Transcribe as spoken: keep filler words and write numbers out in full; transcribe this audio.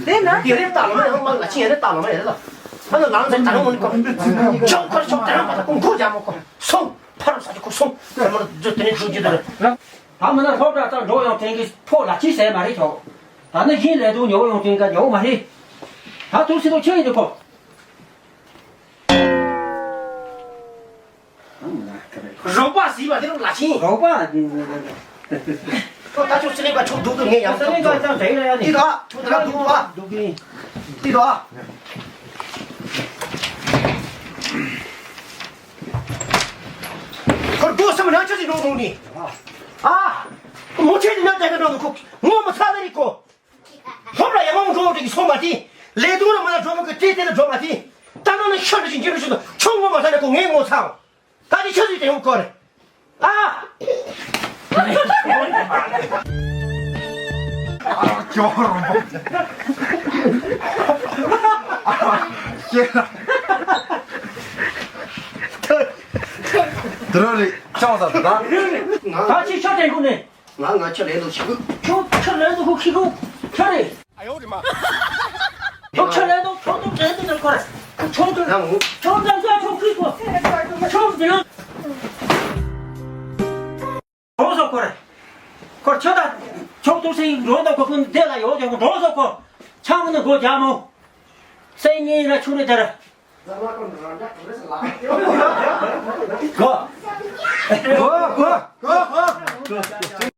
དེ་ན། ཡ་རེ་ལྟ་ལ་མ་ཡ་མ་ལ་ཅི་ཡ་རེ་ལྟ་ལ་མ་ཡ་རེ་ལ། ཨ་ན་ལང་ཚེ་ད་རང་མོ་ནི་ཀོ། ཆོག་ཁོར་ཆོག་ད་རང་པ་ད་ཀོ་མགོ་རྒྱ་མོ་ཀོ། སོང་། ཕ་ར་ས་ཅི་ཀོ་སོང་། ད་མ་ར་ཇོ་དེ་ནི་ཇུ་ཇི་ད་ར། ད་མི་ན་སློབ་གྲྭ་ཙང་འགྲོ་ཡོང་དྲན་གི་ཕོ་ལ་ཅི་ཟེར་མ་རེད་ཆོག་ད་ནི་ཡིན་ལས་དུ་ཉོ་ཡོང་དྲན་ག་ཉོ་མ་རེད། ད་དུ་སི་དུ་ཆེ་ཡིན་དུ་ཀོ། རོགས་པ་ཟིག་པ་དེ་རུ་ལ་ཕྱིན། རོགས་པ། ཁོ་ད་ཆུ་སི་ལིང་པ་ཆུ་འདུག་འདུག་ངས་ཡང་སི་ལིང་པ་ཙམ་དྲན་ཡ་ནི། ཏི་ད་ཆུ་ད་འདུག་འདུག་ཨ། འདུག་གི། ཏི་ད། ཁོར་སྒོ་སམ་ན་ཆུ་ཟིག་འགྲོ་འདུག་ནི། ཨ། མོ་ཆེ་དེ་ན་དེ་ག་འགྲོ་འདུག་ཁོ་ངོ་མ་ཚ་ལེ་རི་ཀོ། སློབ་ལ་ཡ་མ་འགྲོ་འདྲ་གི་སོང་མ་དེ། ལས་དུང་ར་མ་ལ་འགྲོ་མ་གི་ཏི་ཏི་ལ་འགྲོ་མ་དེ། ད་ནང་ན་ཤོར་འདྲ་ཞིག་འགྱུར་འདྲ་ཞིག་ད་ཆུ་ངོ་མ་ཚ་ནས་ཁོ་ངའི་ངོ་ཚ། ད་དེ་ཆུ་ཟིག་དེ་ཡོང་གོ་རེད། ཨ། ཨ་ཅོ་རོང་པོ། ཤེས་ར། དེ་རོ་རེད་ཅོག་ཟ་ད། ད་ཅི་ཆོ་དེ་ཁུ་ནས། ང་ང་ཆུ་ལེན་དུ་ཞིག་ཁྱོད་ཆུ་ལེན་དུ་ཁུ་ཁི་ཁུ་ཆུ་རེད། ཨ་ཡོ་རེ་མ། ཁྱོད་ཆུ་ལེན་དུ་ཁྱོད་དུ་ལེན་དུ་ནས་ཁོ་རེད། ཁྱོད་དུ་ཡང་ངུ། ཁྱོད་དུ་ལེན་དུ་ཁྱོད་ཁི་ཁོ། ཁྱོད་དུ་ལེན། རོ་སོ་ཁོ་རེད། ཁོ་ཆུ་ད་ཁྱོད་དུ་སེ་རོ་ད་ཁོ་ཁུ་དེ་ལ་ཡོད་ཀྱང་རོ་སོ་ཁོ། ཆང་ནི་སྒོ་རྒྱ་མོ། སེ་ཉིན་ལ་ཆུ་རེད་དར། གོ། གོ། གོ། གོ། གོ།